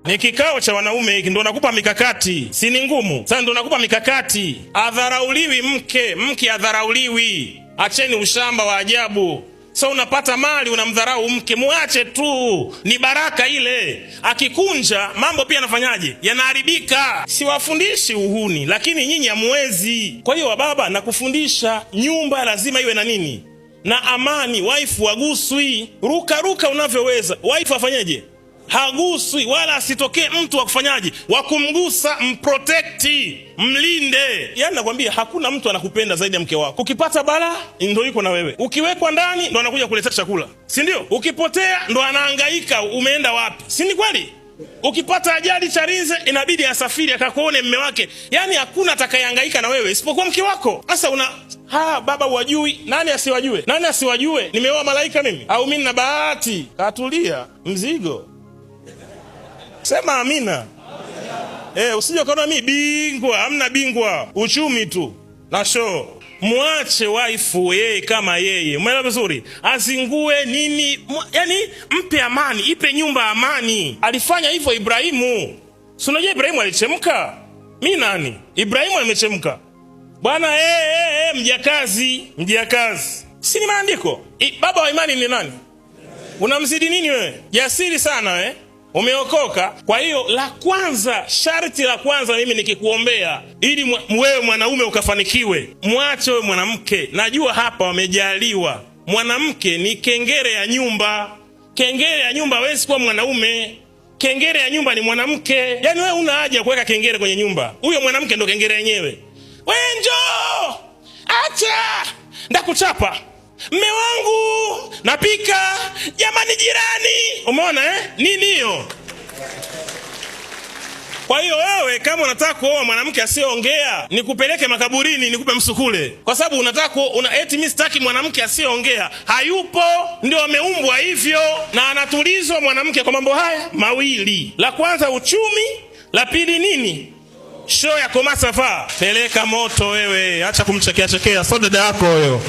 Ni kikao cha wanaume hiki, ndo nakupa mikakati, si ni ngumu sasa? Ndo nakupa mikakati. Adharauliwi mke, mke adharauliwi. Acheni ushamba wa ajabu. So unapata mali unamdharau mke, muache tu, ni baraka ile. Akikunja mambo pia yanafanyaje? Yanaharibika. Siwafundishi uhuni, lakini nyinyi hamuwezi. Kwa hiyo wababa, nakufundisha nyumba lazima iwe na nini? Na amani. Waifu waguswi, ruka ruka unavyoweza. Waifu afanyeje? Haguswi, wala asitokee mtu wa kufanyaje, wa kumgusa. Mprotekti, mlinde. Yani nakwambia hakuna mtu anakupenda zaidi ya mke wako. Ukipata bala ndo yuko na wewe, ukiwekwa ndani ndo anakuja kuletea chakula, si ndio? Ukipotea ndo anahangaika umeenda wapi, si ni kweli? Ukipata ajali Charinze inabidi asafiri akakuone mme wake. Yani hakuna atakayehangaika na wewe isipokuwa mke wako. Sasa una ha baba, wajui nani asiwajue? Nani asiwajue? Nimeoa malaika mimi au mimi nina bahati? Katulia mzigo. Sema amina. Usije ukaona mi bingwa. Hamna bingwa, uchumi tu na show. Mwache waifu yeye kama yeye, umeelewa vizuri, azingue nini, yani mpe amani, ipe nyumba amani. Alifanya hivyo Ibrahimu. Si unajua Ibrahimu alichemka? Mi nani? Ibrahimu amechemka bwana. Hey, hey, mjakazi, mjakazi, si ni maandiko? Baba wa imani ni nani? Unamzidi nini wewe? Jasiri sana we. Umeokoka. Kwa hiyo la kwanza, sharti la kwanza mimi nikikuombea ili wewe mwanaume ukafanikiwe, mwache wewe mwanamke. Najua hapa wamejaliwa, mwanamke ni kengere ya nyumba. Kengere ya nyumba hawezi kuwa mwanaume. Kengere ya nyumba ni mwanamke. Yaani wewe una haja ya kuweka kengere kwenye nyumba, huyo mwanamke ndo kengere yenyewe. We njoo, acha ndakuchapa mme wangu, napika, jamani, jirani. Umeona eh? Nini hiyo? Kwa hiyo wewe kama unataka kuoa mwanamke asiyeongea, nikupeleke makaburini, nikupe msukule, kwa sababu unataka eti mimi sitaki mwanamke asiyeongea. Hayupo, ndio ameumbwa hivyo, na anatulizwa mwanamke kwa mambo haya mawili: la kwanza uchumi, la pili nini? Show ya komasafa. Peleka moto wewe, acha kumchekea chekea, sio dada yako huyo.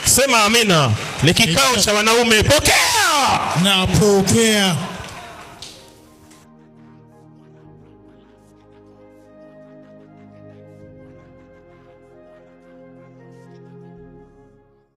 Sema amina. Ni kikao cha wanaume. Pokea Napokea.